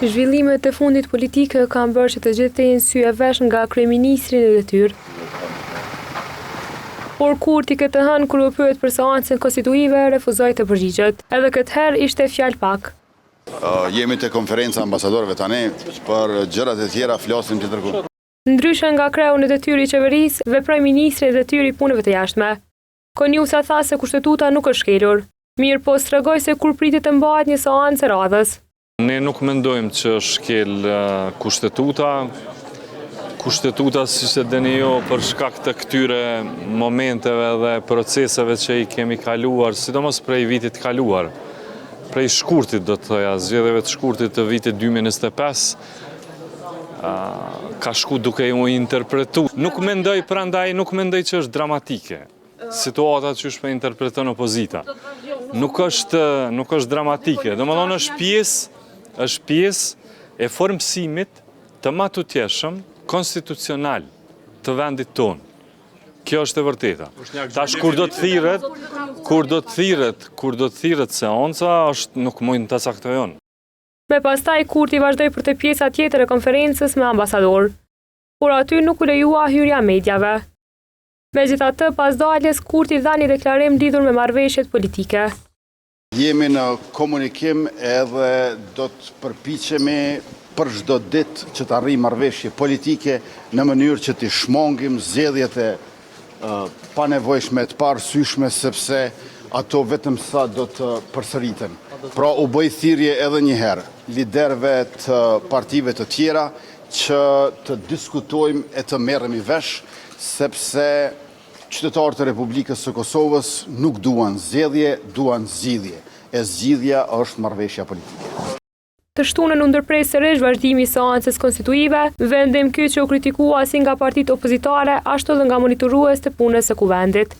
Zhvillimet e fundit politike kanë bërë që të gjithë të jenë sy e vesh nga kryeministri në detyrë. Por Kurti këtë të hënë kur u pyet për seancën konstituive refuzoi të përgjigjet. Edhe këtë herë ishte fjalë pak. Jemi te konferenca e ambasadorëve tani, për gjërat e tjera flasim tjetërkund. Ndryshe nga kreu në detyrë i qeverisë, veproi ministri në detyrë i Punëve të Jashtme. Konjufca tha se Kushtetuta nuk është shkelur. Mirëpo s'tregoi se kur pritet të mbahet një seancë e radhës. Ne nuk mendojmë që është shkel Kushtetuta. Kushtetuta, siç e dini ju, për shkak të këtyre momenteve dhe proceseve që i kemi kaluar, sidomos prej vitit të kaluar, prej shkurtit do të thoja, zgjedhjeve të shkurtit të vitit 2025, ka shku duke u interpretu. Nuk mendoj prandaj, nuk mendoj që është dramatike. Situata qysh po e interpreton opozita. Nuk është, nuk është dramatike. Domethënë është pjesë, është pjesë e formësimit të matutjeshëm konstitucional të vendit tonë. Kjo është e vërteta. Tash kur do të thirret, kur do të thirret, kur do të thirret seanca, është nuk mund ta caktoj unë. Me pastaj Kurti vazhdoi për te pjesa tjetër e konferencës me ambasadorë. Por aty nuk u lejua hyrja e mediave. Megjithatë, pas daljes, Kurti dha një deklarim lidhur me marrëveshjet politike. Jemi në komunikim edhe do të përpiqemi për çdo ditë që të arrijmë marrëveshje politike në mënyrë që t'i shmangim zgjedhjet e panevojshme, të paarsyeshme sepse ato vetëm sa do të përsëriten. Pra u bëj thirrje edhe një herë liderëve të partive të tjera që të diskutojmë e të merremi vesh sepse Qytetarët e Republikës së Kosovës nuk duan zgjedhje, duan zgjidhje. E zgjidhja është marrëveshja politike. Të shtunën u ndërpre sërish vazhdimi i seancës konstituive, vendim ky që u kritikua si nga partitë opozitare, ashtu edhe nga monitorues të punës së Kuvendit.